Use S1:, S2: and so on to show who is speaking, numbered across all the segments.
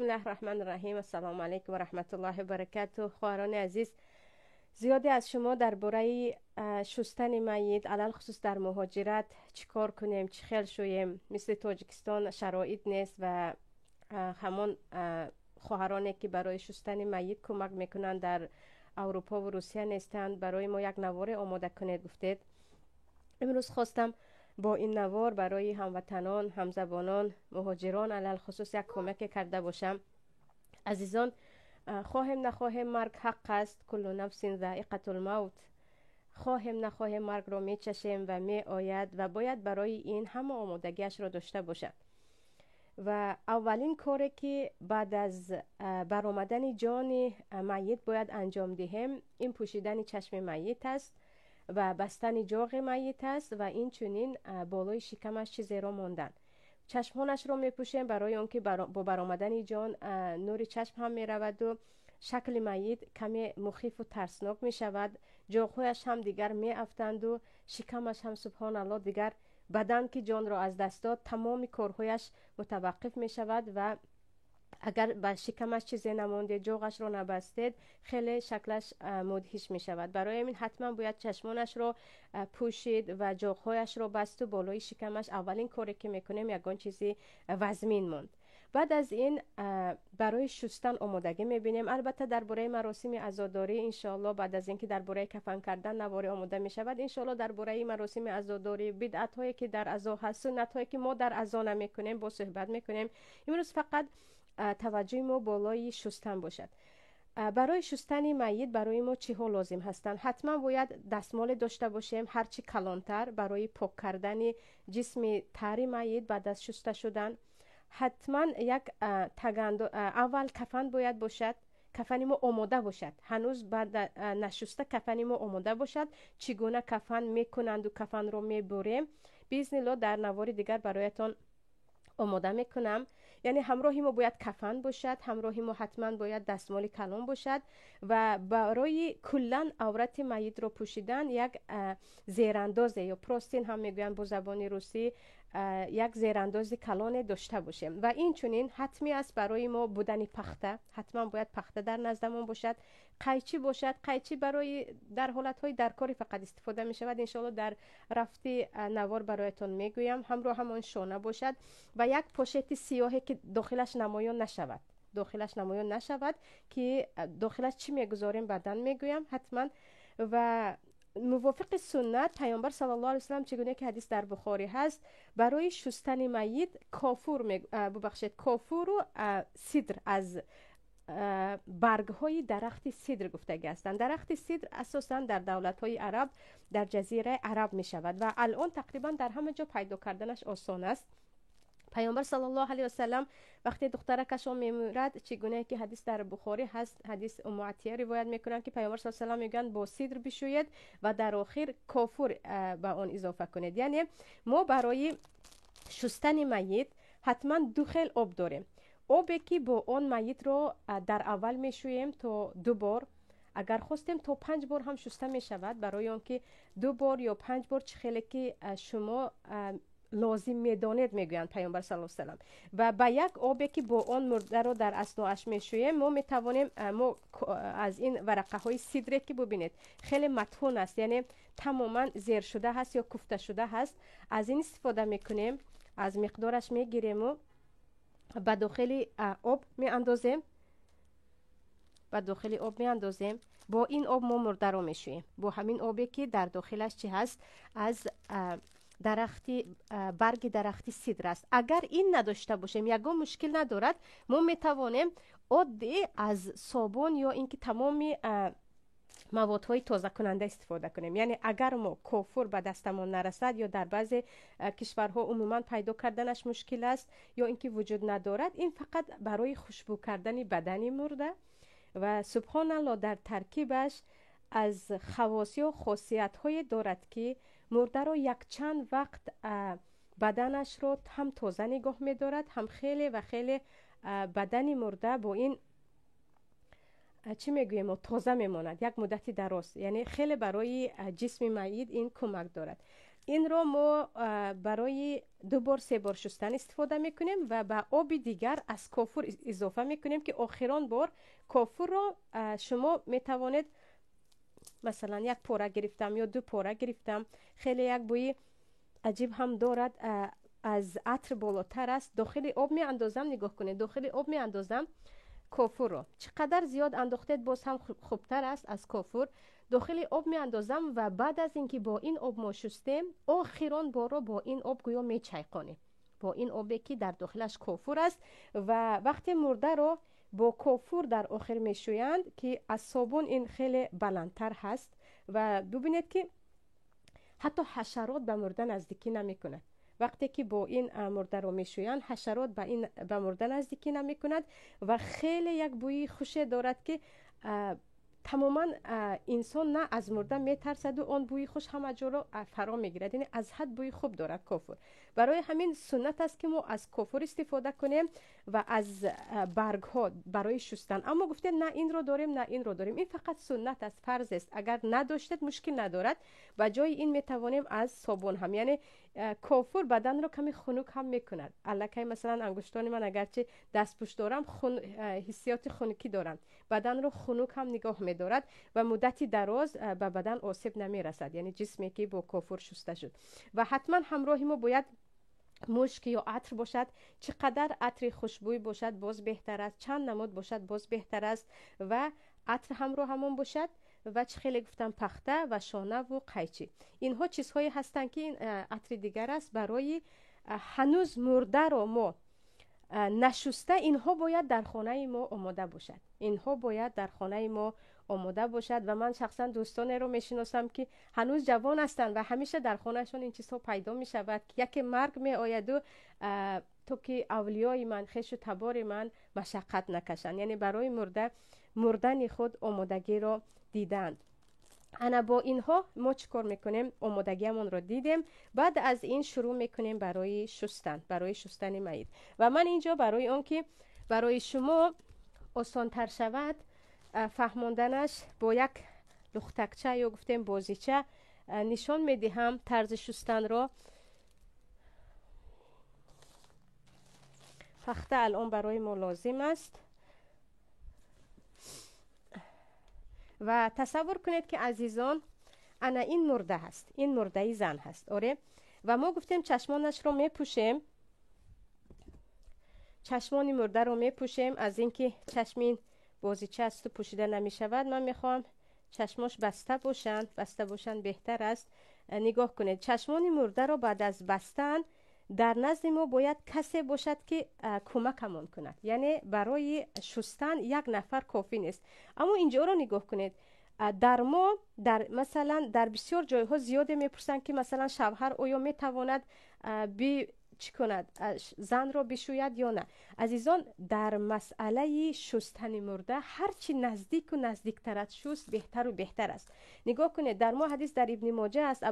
S1: Бисмиллаҳи раҳмани раҳим. Ассалому алайкум ва раҳматуллоҳи ва баракатуҳ. Хоҳарони азиз, зиёде аз шумо дар бораи шустани майит, алалхусус дар муҳоҷират, чӣ кор кунем, чӣ хел шӯем, мисли Тоҷикистон шароит нест ва ҳамон хоҳароне ки барои шустани майит кӯмак мекунанд дар Аврупо ва Русия нестанд, барои мо як наворе омода кунед гуфтед. Имрӯз хостам бо ин навор барои ҳамватанон, ҳамзабонон, муҳоҷирон алалхусус як кӯмаке карда бошам. Азизон, хоҳем нахоҳем марг ҳақ аст. Куллу нафсин заиқатул мавт. Хоҳем нахоҳем маргро мечашем ва меояд ва бояд барои ин ҳама омодагиашро дошта бошад. Ва аввалин коре ки баъд аз баромадани ҷони майит бояд анҷом диҳем, ин пӯшидани чашми майит аст ва бастани ҷоғи майит аст ва инчунин болои шикамаш чизеро мондан. Чашмонашро мепӯшем барои он ки бо баромадани ҷон нури чашм ҳам мераваду шакли майит каме мухифу тарснок мешавад, ҷоғҳояш ҳам дигар меафтанду шикамаш ҳам, субҳоналло, дигар бадан ки ҷонро аз даст дод, тамоми корҳояш мутаваққиф мешавад ва агар ба шикамаш чизе намондед, ҷоғашро набастед, хеле шаклаш мудҳиш мешавад. Барои ҳамин ҳатман бояд чашмонашро пӯшид ва ҷоғҳояшро басту болои шикамаш аввалин коре ки мекунем ягон чизи вазмин монд. Баъд аз ин барои шустан омодагӣ мебинем. Албатта, дар бораи маросими азодорӣ иншоалло, баъд аз ин ки дар бораи кафан кардан наворе омода мешавад, иншоалло дар бораи маросими азодорӣ, бидъатҳое ки дар азо ҳаст, суннатҳое ки мо дар азо намекунем, бо суҳбат мекунем. Имрӯз фақат таваҷҷӯҳи мо болои шустан бошад. Барои шустани майит барои мо чиҳо лозим ҳастанд? Ҳатман бояд дастмоле дошта бошем, ҳарчи калонтар, барои пок кардани ҷисми тари майит баъд аз шуста шудан. Ҳатман як тагандо, аввал кафан бояд бошад, кафани мо омода бошад, ҳанӯз баъд нашуста кафани мо омода бошад. Чӣ гуна кафан мекунанду кафанро мебурем, биизнилло дар навори дигар бароятон омода мекунам. Яъне ҳамроҳи мо бояд кафан бошад, ҳамроҳи мо ҳатман бояд дастмоли калон бошад ва барои куллан аврати майитро пӯшидан як зерандозе ё простынь ҳам мегӯянд бо забони русӣ, як зерандози калоне дошта бошем. Ва инчунин ҳатмӣ аст барои мо будани пахта, ҳатман бояд пахта дар наздамон бошад, қайчӣ бошад. Қайчӣ барои дар ҳолатҳои даркорӣ фақат истифода мешавад, иншоалло дар рафти навор бароятон мегӯям. Ҳамроҳ ҳамон шона бошад ва як пошети сиёҳе ки дохилаш намоён нашавад, дохилаш намоён нашавад, ки дохилаш чӣ мегузорем баъдан мегӯям ҳатман. Ва мувофиқи суннат паёмбар саллаллоҳу алайҳи васаллам, чӣ гуна ки ҳадис дар Бухорӣ ҳаст, барои шустани майит кофур, бубахшед, кофуру сидр, аз баргҳои дарахти сидр гуфтагӣ ҳастанд. Дарахти сидр асосан дар давлатҳои араб, дар ҷазираи араб мешавад ва алон тақрибан дар ҳама ҷо пайдо карданаш осон аст. Паёмбар саллаллоҳу алайҳи васаллам вақте духтаракашон мемирад, чӣ гунае ки ҳадис дар Бухорӣ ҳаст, ҳадис Умму Атия ривоят мекунанд, ки паёмбар саллаллоҳу алайҳи васаллам мегӯянд: бо сидр бишӯед ва дар охир кофур ба он изофа кунед. Яъне мо барои шустани майит ҳатман ду хел об дорем: обе ки бо он майитро дар аввал мешӯем то ду бор, агар хостем то панҷ бор ҳам шуста мешавад, барои он ки ду бор ё панҷ бор, чӣ хеле ки шумо лозим медонед, мегӯянд паёмбар саллаллоҳу салам. Ва ба як обе ки бо он мурдаро дар асноаш мешӯем, мо метавонем мо аз ин варақаҳои сидре ки бубинед, хеле матҳун аст, яъне тамоман зершуда ҳаст ё куфташуда ҳаст, аз ин истифода мекунем, аз миқдораш мегирему ба дохили об меандозем, ба дохили об меандозем. Бо ин об мо мурдаро мешӯем, бо ҳамин обе ки дар дохилаш чӣ ҳаст? Аз дарахти, барги дарахти сидр аст. Агар ин надошта бошем, ягон мушкил надорад, мо метавонем оддӣ аз собун ё ин ки тамоми маводҳои тозакунанда истифода кунем. Яъне агар мо кофур ба дастамон нарасад ё дар баъзе кишварҳо умуман пайдо карданаш мушкил аст ё ин ки вуҷуд надорад, ин фақат барои хушбӯ кардани бадани мурда ва субҳоналло, дар таркибаш аз хавос ё хосиятҳое дорад, ки мурдаро якчанд вақт баданашро ҳам тоза нигоҳ медорад, ҳам хеле ва хеле бадани мурда бо ин, чӣ мегӯем, тоза мемонад як муддати дароз. Яъне хеле барои ҷисми майит ин кӯмак дорад. Инро мо барои 2 бор 3 бор шустан истифода мекунем ва ба оби дигар аз кофур изофа мекунем, ки охирон бор кофурро шумо метавонед, масалан як пора гирифтам ё 2 пора гирифтам, хеле як бӯи аҷиб ҳам дорад, аз атр болотар аст. Дохили об меандозам, нигоҳ кунед, дохили об меандозам кофурро. Чӣ қадар зиёд андохтед, боз ҳам хубтар аст аз кофур. Дохили об меандозам ва баъд аз ин ки бо ин об мо шустем, охирон борро бо ин об гӯё мечайқонем, бо ин обе ки дар дохилаш кофур аст. Ва вақте мурдаро бо кофур дар охир мешӯянд, ки аз собун ин хеле баландтар ҳаст, ва бубинед ки ҳатто ҳашарот ба мурда наздикӣ намекунад. Вақте ки бо ин мурдаро мешӯянд, ҳашарот ба мурда наздикӣ намекунад ва хеле як бӯи хуше дорад, ки тамоман инсон на аз мурда метарсаду он бӯи хуш ҳама ҷоро фаро мегирад. Яъне аз ҳад бӯи хуб дорад кофур. Барои ҳамин суннат аст, ки мо аз кофур истифода кунем ва аз баргҳо барои шустан. Аммо гуфтем на инро дорем, на инро дорем. Ин фақат суннат аст, фарз аст. Агар надоштед, мушкил надорад. Ба ҷои ин метавонем аз собун ҳам, яъне кофур баданро каме хунук ҳам мекунад. Аллакай масалан ангуштони ман агарчи дастпӯш дорам, ҳиссиёти хунукӣ доранд. Баданро хунук ҳам нигоҳ медорад ва муддати дароз ба бадан осеб намерасад, яъне ҷисме ки бо кофур шуста шуд. Ва ҳатман ҳамроҳи мо бояд мушк ё атр бошад. Чӣ қадар атри хушбӯй бошад, боз беҳтар аст. Чанд намуд бошад, боз беҳтар аст. Ва атр ҳамроҳамон бошад. Ва чӣ хеле гуфтам, пахта ва шонаву қайчӣ. Инҳо чизҳое ҳастанд, ки ин атри дигар аст. Барои ҳанӯз мурдаро мо нашуста, инҳо бояд дар хонаи мо омода бошад. Инҳо бояд дар хонаи мо омода бошад. Ва ман шахсан дӯстонеро мешиносам, ки ҳанӯз ҷавон ҳастанд ва ҳамеша дар хонаашон ин чизҳо пайдо мешавад, ки яке марг меояду то ки авлиёи ман, хешу табори ман машаққат накашанд. Яъне барои мурдани худ омодагиро диданд. Ана бо инҳо мо чӣ кор мекунем? Омодагиамонро дидем. Баъд аз ин шурӯъ мекунем барои шустан, барои шустани майит. Ва ман инҷо барои он ки барои шумо осонтар шавад фаҳмонданаш, бо як лухтакча ё гуфтем бозича нишон медиҳам тарзи шустанро. Пахта алон барои мо лозим аст. Ва тасаввур кунед, ки азизон, ана ин мурда ҳаст, ин мурдаи зан ҳаст, оре. Ва мо гуфтем чашмонашро мепӯшем, чашмони мурдаро мепӯшем. Аз ин ки чашми ин бозича асту пӯшида намешавад, ман мехоҳам чашмош баста бошанд, баста бошанд беҳтар аст. Нигоҳ кунед, чашмони мурдаро баъд аз бастан дар назди мо бояд касе бошад, ки кӯмакамон кунад. Яъне барои шустан як нафар кофӣ нест. Аммо инҷоро нигоҳ кунед, дар мо дар масалан дар бисёр ҷойҳо зиёде мепурсанд, ки масалан шавҳар оё метавонад чӣ кунад, занро бишӯяд ё на. Азизон, дар масъалаи шустани мурда ҳарчи наздику наздиктар аз шуст, беҳтару беҳтар аст. Нигоҳ кунед, дар мо ҳадис дар Ибни Моҷа аст.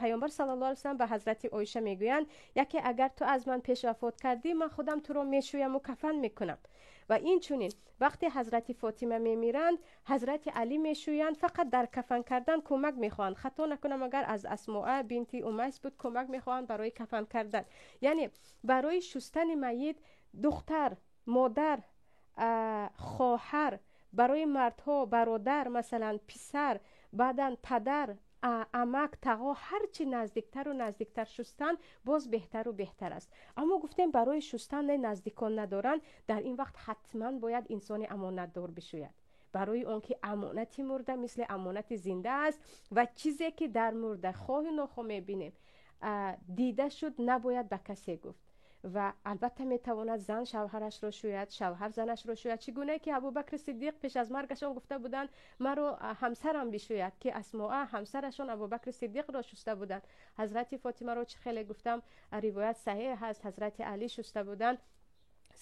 S1: Паёмбар саллаллоҳу алайҳи васаллам ба ҳазрати Оиша мегӯянд: яке агар ту аз ман пеш вафот кардӣ, ман худам туро мешӯяму кафан мекунам. Ва инчунин вақте ҳазрати Фотима мемиранд, ҳазрати Алӣ мешӯянд, фақат дар кафан кардан кӯмак мехоҳанд. Хато накунам, агар аз Асмоа бинти Умайс буд, кӯмак мехоҳанд барои кафан кардан. Яъне барои шустани майит духтар, модар, хоҳар, барои мардҳо бародар, масалан писар, баъдан падар, амак, тағо, ҳарчи наздиктару наздиктар шустан, боз беҳтару беҳтар аст. Аммо гуфтем барои шустан наздикон надоранд, дар ин вақт ҳатман бояд инсони амонатдор бишӯяд, барои он ки амонати мурда мисли амонати зинда аст ва чизе ки дар мурда хоҳу нохоҳ мебинем, дида шуд, набояд ба касе гуфт. Ва албатта метавонад зан шавҳарашро шӯяд, шавҳар занашро шӯяд, чӣ гуна ки Абубакри Сиддиқ пеш аз маргашон гуфта буданд: маро ҳамсарам бишӯяд, ки Асмоа ҳамсарашон Абубакри Сиддиқро шуста буданд. Ҳазрати Фотимаро, чӣ хеле гуфтам, ривоят саҳеҳ ҳаст, ҳазрати Алӣ шуста буданд.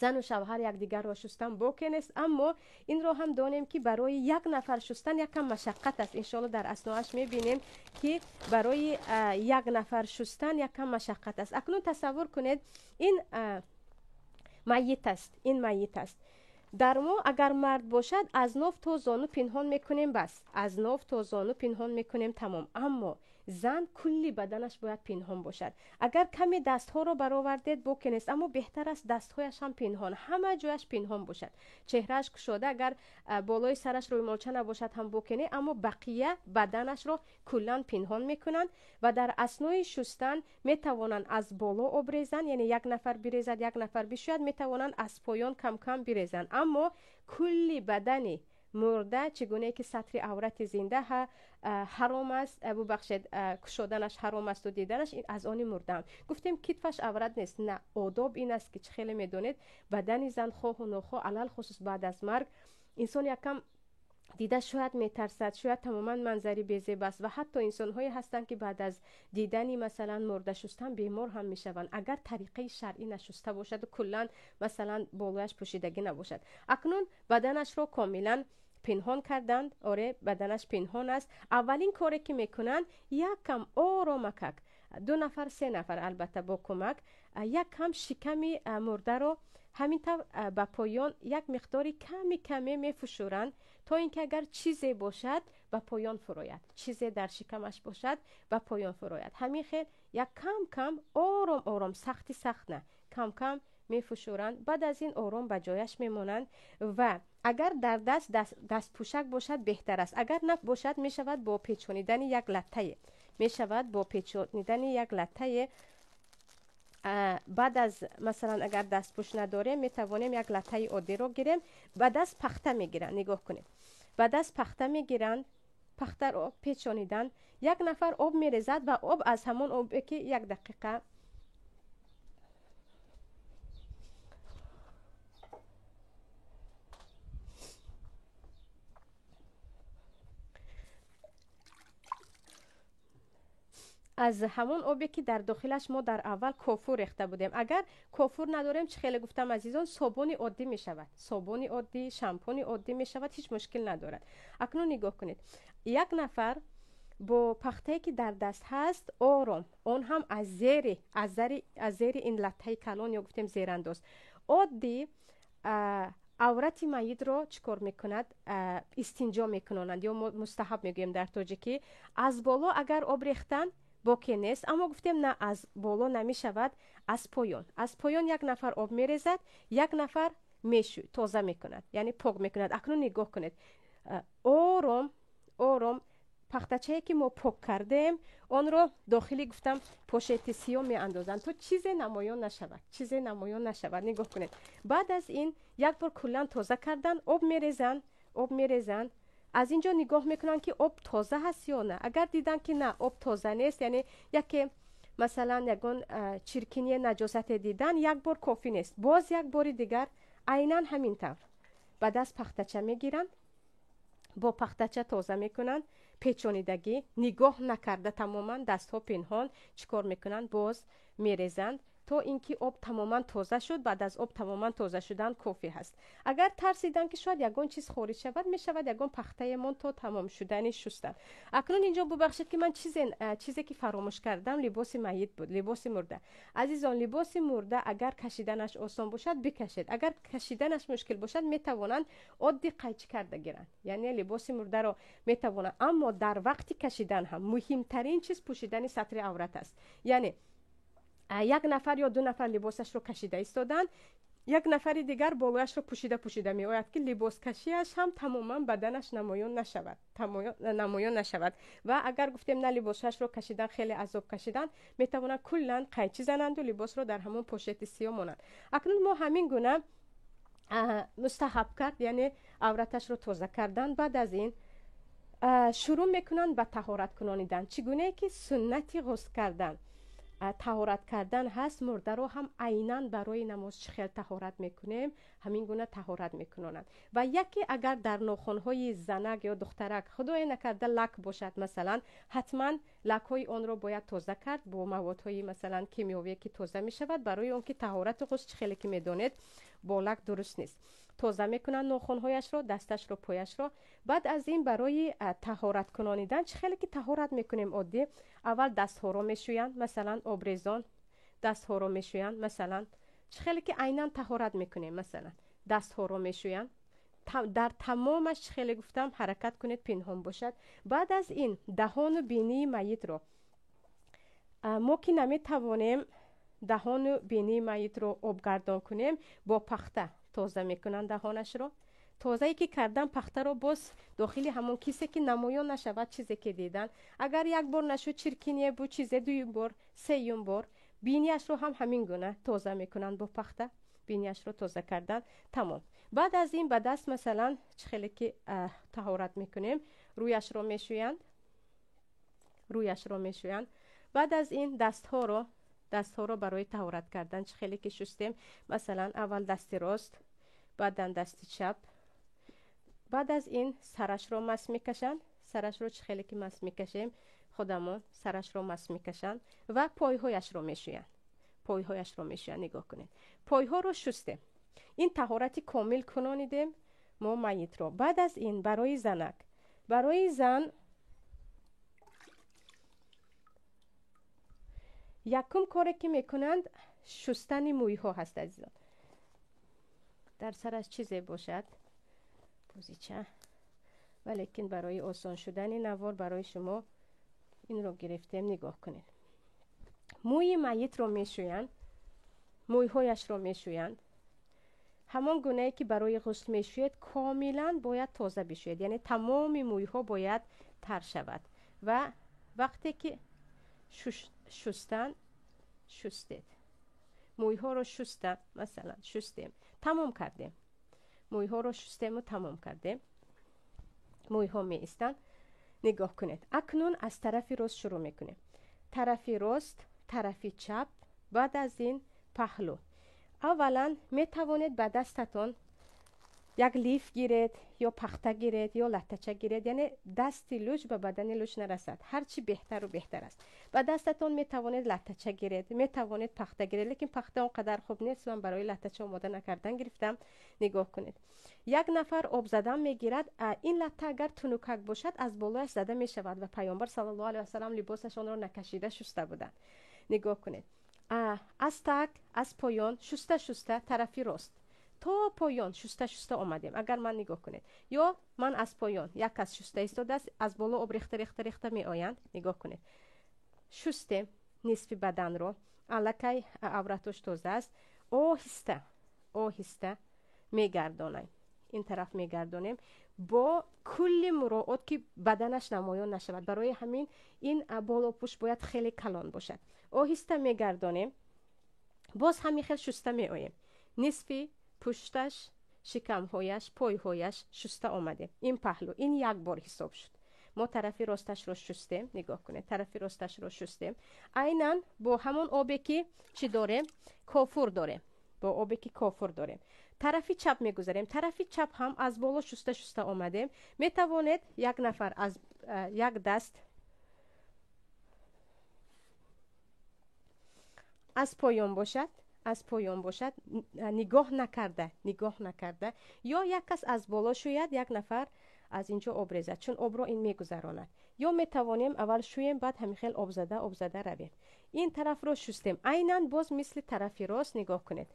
S1: Зану шавҳар якдигарро шустан боке нест, аммо инро ҳам донем, ки барои як нафар шустан якам машаққат аст. Иншоалло дар асноаш мебинем, ки барои як нафар шустан якам машаққат аст. Акнун тасаввур кунед, ин майит аст, ин майит аст. Дар мо агар мард бошад, аз ноф то зону пинҳон мекунем, бас, аз ноф то зону пинҳон мекунем, тамом. Аммо Зан кулли баданаш бояд пинҳон бошад. Агар каме дастҳоро баровардед, боке нест, аммо беҳтар аст дастҳояш ҳам пинҳон, ҳама ҷояш пинҳон бошад. Чеҳрааш кушода, агар болои сараш рӯймолча набошад ҳам боке не, аммо бақия баданашро куллан пинҳон мекунанд ва дар аснои шустан метавонанд аз боло об резанд, яъне як нафар бирезад, як нафар бишӯяд, метавонанд аз поён кам-кам бирезанд, аммо кулли бадани мурда, чӣ гунае ки сатри аврати зинда ҳаром аст, бубахшед, кушоданаш ҳаром асту диданаш, аз они мурдаам. Гуфтем, китфаш аврат нест. На, одоб ин аст, ки чӣ хеле медонед, бадани зан хоҳу нохоҳ, алалхусус баъд аз марг, инсон якам дида шояд метарсад, шояд тамоман манзари безеб аст ва ҳатто инсонҳое ҳастанд, ки баъд аз дидани, масалан, мурда шустан бемор ҳам мешаванд, агар тариқаи шаръӣ нашуста бошаду куллан, масалан, болояш пӯшидагӣ набошад. Акнун баданашро комилан пинҳон карданд. Оре, баданаш пинҳон аст. Аввалин коре ки мекунанд, як кам оромакак, ду нафар, се нафар, албатта бо кӯмак, як кам шиками мурдаро ҳамин тавр ба поён як миқдори ками каме мефушуранд, то ин ки агар чизе бошад, ба поён фурояд, чизе дар шикамаш бошад, ба поён фурояд. Ҳамин хел як кам кам, ором ором, сахти сахт на, кам кам мефушуранд. Баъд аз ин ором ба ҷояш мемонанд ва агар дар даст дастпӯшак бошад, беҳтар аст. Агар набошад, мешавад бо печонидани як латтае, мешавад бо печонидани як латтае. Баъд аз, масалан, агар дастпӯш надорем, метавонем як латтаи оддиро гирем. Ба даст пахта мегиранд, нигоҳ кунед, ба даст пахта мегиранд, пахтаро печониданд. Як нафар об мерезад ва об аз ҳамон обе ки, як дақиқа. Аз ҳамон обе ки дар дохилаш мо дар аввал кофур рехта будем. Агар кофур надорем, чӣ хеле гуфтам, азизон, собуни оддӣ мешавад, собуни оддӣ, шампуни оддӣ мешавад, ҳеҷ мушкил надорад. Акнун нигоҳ кунед, як нафар бо пахтае ки дар даст ҳаст, ором, он ҳам аз зери ин латтаи калон ё гуфтем зерандоз, оддӣ аврати майитро чӣ кор мекунад? Истинҷо мекунонанд ё мустаҳаб мегӯем дар тоҷикӣ. Аз боло агар об рехтанд, боке нест, аммо гуфтем, на, аз боло намешавад, аз поён. Аз поён як нафар об мерезад, як нафар мешу тоза мекунад, яъне пок мекунад. Акнун нигоҳ кунед, ором ором пахтачае ки мо пок кардем, онро дохили, гуфтам, пошети сиёҳ меандозанд, то чизе намоён нашавад, чизе намоён нашавад. Нигоҳ кунед, баъд аз ин як бор куллан тоза кардан, об мерезанд, об мерезанд. Аз ин ҷо нигоҳ мекунанд, ки об тоза ҳаст ё на. Агар диданд, ки на, об тоза нест, яъне яке, масалан, ягон чиркиние, наҷосате дидан, як бор кофӣ нест, боз як бори дигар айнан ҳамин тавр ба даст пахтача мегиранд, бо пахтача тоза мекунанд. Печонидагӣ, нигоҳ накарда, тамоман дастҳо пинҳон, чӣ кор мекунанд? Боз мерезанд, то ин ки об тамоман тоза шуд. Баъд аз об тамоман тоза шудан кофӣ ҳаст. Агар тарсиданд, ки шояд ягон чиз хориҷ шавад, мешавад ягон пахтаемон то тамом шудани шустан. Акнун инҷо бубахшед, ки ман чизе ки фаромӯш кардам, либоси майит буд, либоси мурда. Азизон, либоси мурда агар кашиданаш осон бошад, бикашед. Агар кашиданаш мушкил бошад, метавонанд оддӣ қайчӣ карда гиранд, яъне либоси мурдаро метавонанд. Аммо дар вақти кашидан ҳам муҳимтарин чиз пӯшидани сатри аврат аст. Яъне як нафар ё ду нафар либосашро кашида истоданд, як нафари дигар болояшро пӯшида пӯшида меояд, ки либоскашиаш ҳам тамоман баданаш намоён нашавад, намоён нашавад. Ва агар, гуфтем, на, либосашро кашидан хеле азоб кашидан, метавонанд куллан қайчӣ зананду либосро дар ҳамон пошети сиёҳ монанд. Акнун мо ҳамин гуна мустаҳаб кард, яъне авраташро тоза кардан. Баъд аз ин шурӯъ мекунанд ба таҳорат кунонидан. Чӣ гунае ки суннати ғусл кардан, таҳорат кардан ҳаст, мурдаро ҳам айнан барои намоз чӣ хел таҳорат мекунем, ҳамин гуна таҳорат мекунонанд. Ва яке агар дар нохунҳои занак ё духтарак, худое накарда, лак бошад, масалан, ҳатман лакҳои онро бояд тоза кард бо маводҳои, масалан, кимиёвие ки тоза мешавад, барои он ки таҳорату ғусл, чӣ хеле ки медонед, бо лак дуруст нест. Тоза мекунанд нохунҳояшро, дасташро, пояшро. Баъд аз ин барои таҳорат кунонидан, чӣ хеле ки таҳорат мекунем оддӣ, аввал дастҳоро мешӯянд, масалан, обрезон дастҳоро мешӯянд, масалан, чӣ хеле ки айнан таҳорат мекунем, масалан, дастҳоро мешӯянд. Дар тамомаш, чӣ хеле гуфтам, ҳаракат кунед, пинҳон бошад. Баъд аз ин даҳону бинии майитро Мо ки наметавонем даҳону бинии майитро обгардон кунем, бо пахта тоза мекунанд даҳонашро. Тозае ки кардан, пахтаро боз дохили ҳамон кисе, ки намоён нашавад чизе ки дидан. Агар як бор нашуд, чиркине буд, чизе, дуюм бор, сеюм бор. Бинияшро ҳам ҳамин гуна тоза мекунанд бо пахта. Бинияшро тоза кардан, тамом. Баъд аз ин ба даст, масалан, чӣ хеле ки таҳорат мекунем, рӯяшро мешӯянд, рӯяшро мешӯянд. Баъд аз ин дастҳоро барои таҳорат кардан, чӣ хеле ки шустем, масалан, аввал дасти рост, баъдан дасти чап. Баъд аз ин сарашро мас мекашанд. Сарашро чӣ хеле ки мас мекашем худамон, сарашро мас мекашанд ва пойҳояшро мешӯянд, пойҳояшро мешӯянд. Нигоҳ кунед, пойҳоро шустем. Ин таҳорати комил кунонидем мо майитро. Баъд аз ин барои занак, барои зан якум коре ки мекунанд, шустани мӯйҳо ҳаст, азизон. Дар сараш чизе бошад, бозича, валекин барои осон шудани навор барои шумо инро гирифтем. Нигоҳ кунед, мӯи майитро мешӯянд, мӯйҳояшро мешӯянд. Ҳамон гунае ки барои ғусл мешӯед, комилан бояд тоза бишӯед, яъне тамоми мӯйҳо бояд тар шавад. Ва вақте ки шустан, шустед мӯйҳоро, шустан, масалан, шустем, тамом кардем, мӯйҳоро шустему тамом кардем, мӯйҳо меистанд. Нигоҳ кунед, акнун аз тарафи рост шурӯъ мекунем. Тарафи рост, тарафи чап, баъд аз ин паҳлӯ. Аввалан метавонед ба дастатон як лиф гиред, ё пахта гиред, ё латтача гиред, яъне дасти луч ба бадани луч нарасад, ҳарчи беҳтару беҳтар аст. Ба дастатон метавонед латтача гиред, метавонед пахта гиред, лекин пахта он қадар хуб нест, ман барои латтача омода накардан гирифтам. Нигоҳ кунед, як нафар об задан мегирад. Ин латта агар тунукак бошад, аз болояш зада мешавад ва Пайғамбар саллаллоҳу алайҳи васаллам либосашонро накашида шуста буданд. Нигоҳ кунед, аз так, аз поён шуста шуста тарафи рост то поён шуста шуста омадем. Агар ман, нигоҳ кунед, ё ман аз поён, як кас шуста истодааст, аз боло об рехта рехта рехта меоянд. Нигоҳ кунед, шустем нисфи баданро, аллакай авратош тоза аст. Оҳиста оҳиста мегардонем, ин тараф мегардонем бо кулли муроот, ки баданаш намоён нашавад. Барои ҳамин ин болопӯш бояд хеле калон бошад. Оҳиста мегардонем, боз ҳамин хел шуста меоем. Нисфи пушташ, шикамҳояш, пойҳояш шуста омадем. Ин паҳлӯ, ин як бор ҳисоб шуд. Мо тарафи росташро шустем. Нигоҳ кунед, тарафи росташро шустем, айнан бо ҳамон обе ки чӣ дорем, кофур дорем, бо обе ки кофур дорем. Тарафи чап мегузарем. Тарафи чап ҳам аз боло шуста шуста омадем. Метавонед як нафар аз як даст аз поён бошад, аз поён бошад, нигоҳ накарда, нигоҳ накарда, ё як кас аз боло шӯяд, як нафар аз инҷо об резад, чун обро ин мегузаронад. Ё метавонем аввал шӯем, баъд ҳамин хел об зада об зада равем. Ин тарафро шустем, айнан боз мисли тарафи рост. Нигоҳ кунед,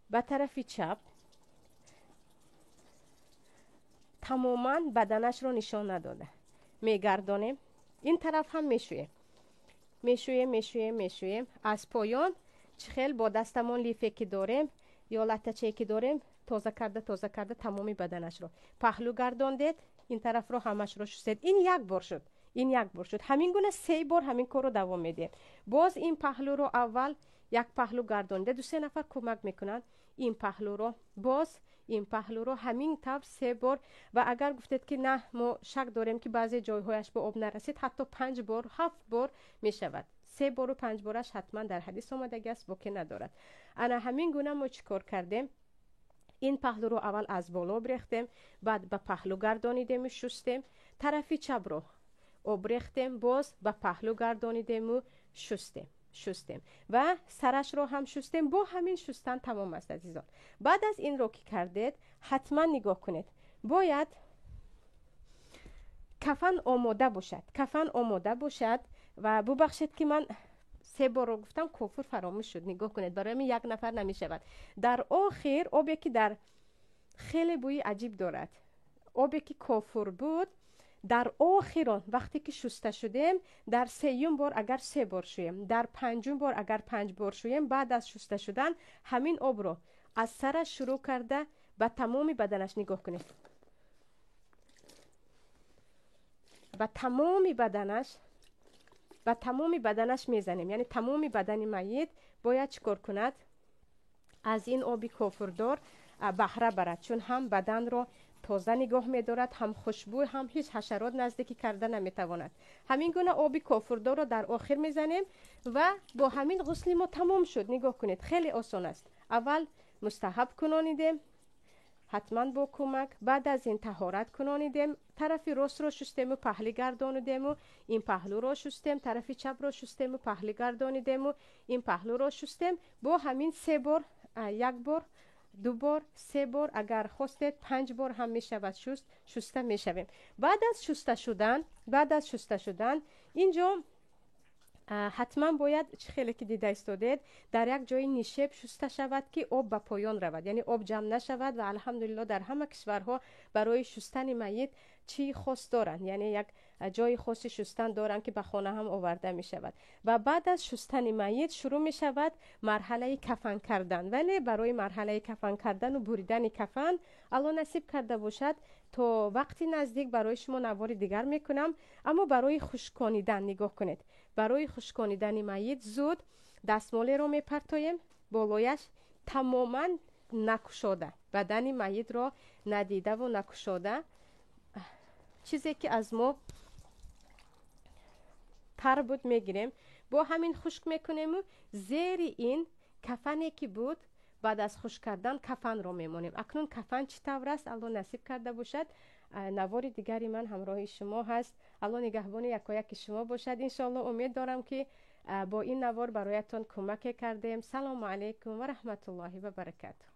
S1: ба тарафи чап тамоман баданашро нишон надода мегардонем. Ин тараф ҳам мешӯем, мешӯем, мешӯем, мешӯем. Аз поён чӣ хел бо дастамон лифе ки дорем ё латтачае ки дорем, тоза карда тоза карда тамоми баданашро паҳлӯ гардондед. Ин тарафро ҳамашро шустед. Ин як бор шуд, ин як бор шуд. Ҳамин гуна се бор ҳамин корро давом медиҳем. Боз ин паҳлӯро аввал як паҳлӯ гардонида, ду-се нафар кӯмак мекунанд, ин паҳлӯро, боз ин паҳлӯро, ҳамин тавр се бор. Ва агар гуфтед, ки на, мо шак дорем, ки баъзе ҷойҳояш ба об нарасид, ҳатто панҷ бор, ҳафт бор мешавад. Се бору панҷ бораш ҳатман дар ҳадис омадаги аст, боке надорад. Ана ҳамин гуна мо чӣ кор кардем? Ин паҳлӯро аввал аз боло об рехтем, баъд ба паҳлӯ гардонидему шустем. Тарафи чапро об рехтем, боз ба паҳлӯ гардонидему шустем, шустем ва сарашро ҳам шустем. Бо ҳамин шустан тамом аст, азизон. Баъд аз инро ки кардед, ҳатман нигоҳ кунед, бояд кафан омода бошад, кафан омода бошад. Ва бубахшед, ки ман се борро гуфтам, кофур фаромӯш шуд. Нигоҳ кунед, барои ҳамин як нафар намешавад. Дар охир обе ки дар хеле бӯи аҷиб дорад, обе ки кофур буд, Дар охирон вақте ки шуста шудем, дар сеюм бор агар се бор шӯем, дар панҷум бор агар панҷ бор шӯем, баъд аз шуста шудан ҳамин обро аз сараш шурӯъ карда ба тамоми баданаш нигоҳ кунед. Ба тамоми баданаш, ба тамоми баданаш мезанем. Яъне тамоми бадани майит бояд чӣ кор кунад? Аз ин оби кофурдор баҳра барад, чун ҳам баданро тоза нигоҳ медорад, ҳам хушбӯй, ҳам ҳеҷ ҳашарот наздикӣ карда наметавонад. Ҳамин гуна оби кофурдорро дар охир мезанем ва бо ҳамин ғусли мо тамом шуд. Нигоҳ кунед, хеле осон аст. Аввал мустаҳаб кунонидем, ҳатман бо кӯмак, баъд аз ин таҳорат кунонидем, тарафи ростро шустему паҳлӣ гардонидему ин паҳлӯро шустем, тарафи чапро шустему паҳлӣ гардонидему ин паҳлӯро шустем. Бо ҳамин се бор, як бор, ду бор, се бор, агар хостед панҷ бор ҳам мешавад шуст, шуста мешавем. Баъд аз шуста шудан, баъд аз шуста шудан инҷо ҳатман бояд, чӣ хеле ки дида истодед, дар як ҷои нишеб шуста шавад, ки об ба поён равад, яъне об ҷамъ нашавад. Ва алҳамдулилло дар ҳама кишварҳо барои шустани майит чӣ хос доранд, яъне як ҷои хоси шустан доранд, ки ба хона ҳам оварда мешавад. Ва баъд аз шустани майит шурӯъ мешавад марҳалаи кафан кардан. Вале барои марҳалаи кафан кардану буридани кафан, Алло насиб карда бошад, то вақти наздик барои шумо навори дигар мекунам. Аммо барои хушконидан нигоҳ кунед, барои хушконидани майит зуд дастмолеро мепартоем болояш, тамоман накушода, бадани майитро надидаву накушода, чизе ки аз мо тар буд мегирем, бо ҳамин хушк мекунему зери ин кафане ки буд, баъд аз хушк кардан кафанро мемонем. Акнун кафан чӣ тавр аст, Алло насиб карда бошад, навори дигари ман ҳамроҳи шумо ҳаст. Алло нигаҳбони якояки шумо бошад. Иншоалло умед дорам, ки бо ин навор бароятон кӯмаке кардем. Салому алайкум ва раҳматуллоҳи ва баракатуҳ.